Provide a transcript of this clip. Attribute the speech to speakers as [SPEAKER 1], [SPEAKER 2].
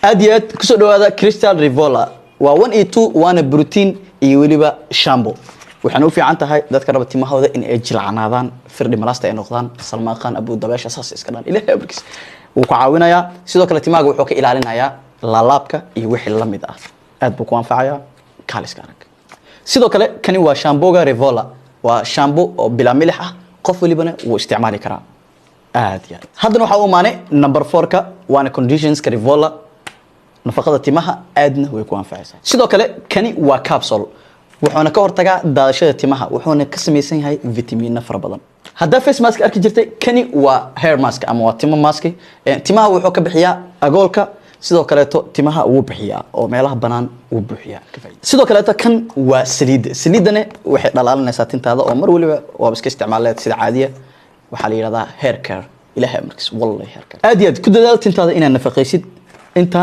[SPEAKER 1] Aad iyo aad kusoo dhawaada Crystal Rivola. Waa one iyo two, waana protein iyo weliba shampoo. Waxaana u fiican tahay dadka raba timahooda in ay jilcanaadaan, firdhi malaasta ay noqdaan, Salmaan Khan, Abu Dabeesha, saas iska dhan. Ilaahay amarkiis wuu ku caawinayaa. Sidoo kale timahaaga wuxuu ka ilaalinayaa laalaabka iyo wixii la mid ah. Aad buu ku anfacayaa, kaaliska arag. Sidoo kale kani waa shampooga Rivola. Waa shampoo oo bilaa milix ah, qof walibana wuu isticmaali karaa. Aad iyo aad. Haddana waxaa u imaanay number four-ka, waana conditionerka Rivola. Nafaqada timaha aadna way ku anfacaysaa. Sidoo kale kani waa capsule, wuxuuna ka hortagaa daadashada timaha, wuxuuna ka samaysan yahay vitamiino fara badan. Haddaa face mask arki jirtay, kani waa hair mask ama waa timo mask. Timaha wuxuu ka bixiyaa agoolka, sidoo kaleeto timaha wuu bixiyaa oo meelaha banaan wuu buuxiyaa. Ka faa'iido. Sidoo kaleeto kan waa saliidda. Saliiddana waxay dhalaalinaysaa tintaada oo mar waliba waaba iska isticmaaleed sida caadiya. Waxaa la yidhahdaa hair care. Ilahay amarkiis, wallahi, hair care. Aad iyo aad ku dadaal tintaada inaad nafaqaysid intaan.